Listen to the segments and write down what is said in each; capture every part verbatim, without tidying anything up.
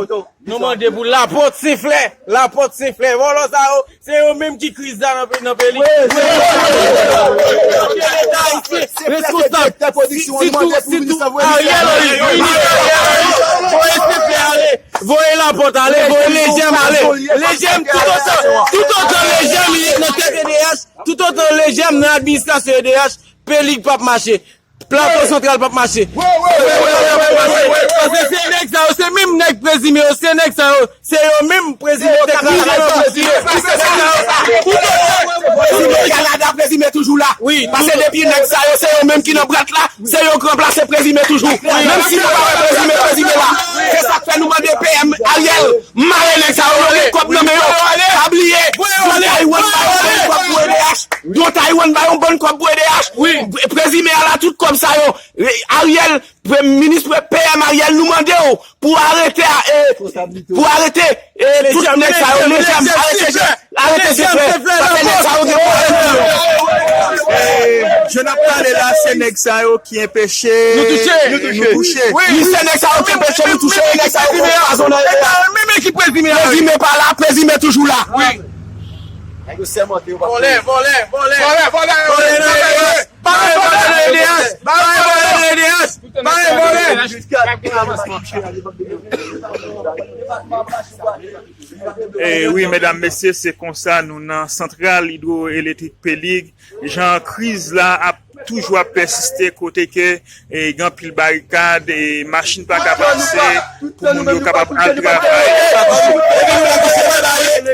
Nou mande pou Lapòt Senflè, Lapòt Senflè. Vòlò sa yo, se yo menm ki kriz la nan pe-, nan peyi. Sitou, sitou Ariel, voye Senflè ale, voye Lapòt ale, voye Lejèm ale. Lejèm, toutotan, toutotan Lejèm nan tèt E D H, toutotan Lejèm nan administrasyon E D H, Pelig p ap mache. Plato Santral p ap mache. Paske se nèg sa yo, se menm nèg prezime yo, se nèg sa yo, se yo menm prezime te kraze nan prezime. Prezime Kanada, prezime toujou la. Wi. Paske depi nèg sa yo, se yo menm ki nan brat la, se yo k ranplase prezime toujou. Menm si nou pa wè prezime, prezime la. Se sa k fè nou mande P M Ariel, mare nèg sa yo, yo gen kòb nan men yo. Pa bliye, Taiwan ba yo bon kòb pou E D H. Don Taiwan ba yon bann kòb pou E D H. Wi. Prezime a la, tout kòb sa yo. E, Ariel, pre-, minis pre-, P M Ariel, nou mande w pou arete, e, pou arete, e, tout nèg sa yo, Lejèm, arete Senflè, arete Senflè, paske nèg sa yo gen pwoblèm nan yo. E, jan n ap pale la, se nèg sa yo ki enpeche nou touche. Wi, se nèg sa yo ki enpeche nou touche, nèg sa yo ki anpwazonnen. Prezime pa la, prezime toujou la. Wi. Vòlè, vòlè, vòlè. Vòlè, vòlè, vòlè. Bare vòlè nan E D H. Bare vòlè nan E D H. Bare vòlè. E wi, medam, mesye, se konsa nou nan santral idwoelektrik Pelig. Jan kriz la ap toujou ap pèsiste kote ke e, gen anpil barikad, e, machin pa ka pase pou moun yo kapab al travay.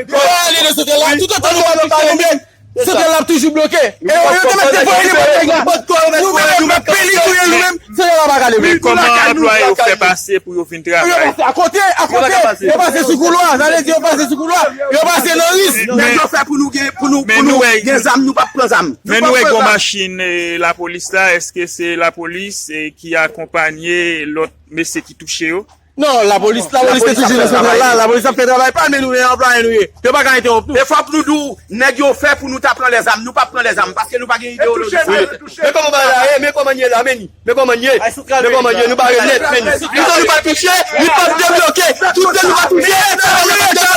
Yo ale nan santral la, toutotan nou pa touche nou menm, santral la ap toujou bloke. E yo, yo te mèt voye nenpòt nèg la. Nou menm, nou menm, Pelig nou ye nou menm, santral la pa ka leve. Men kòman anplwaye yo fè pase pou yo vin travay? Yo pase akote, akote, yo pase sou koulwa, sa vle di yo pase sou koulwa, yo pase nan ri. Nèg yo fè pou nou gen, pou nou, pou nou gen zam, nou p ap pran zam. Men nou wè gwo machin, e, lapolis la, èske se lapolis, e, ki akonpanye lòt mesye ki touche yo? Non, lapolis, lapolis te toujou nan santral la, lapolis ap fè travay pa l, men nou, men anplwaye nou ye. Yo pa ka entewonp nou. E fòk nou di w, nèg yo fè pou nou ta pran lèzam, nou p ap pran lèzam, paske nou pa gen ideyoloji. Men kòman bagay la ye, men kòman n ye la, men ni. Men kòman n ye? Men kòman n ye? Nou bare nèt, men ni. Toutotan nou pa touche, nou p ap debloke. Toutotan nou pa touche, nou p ap debloke.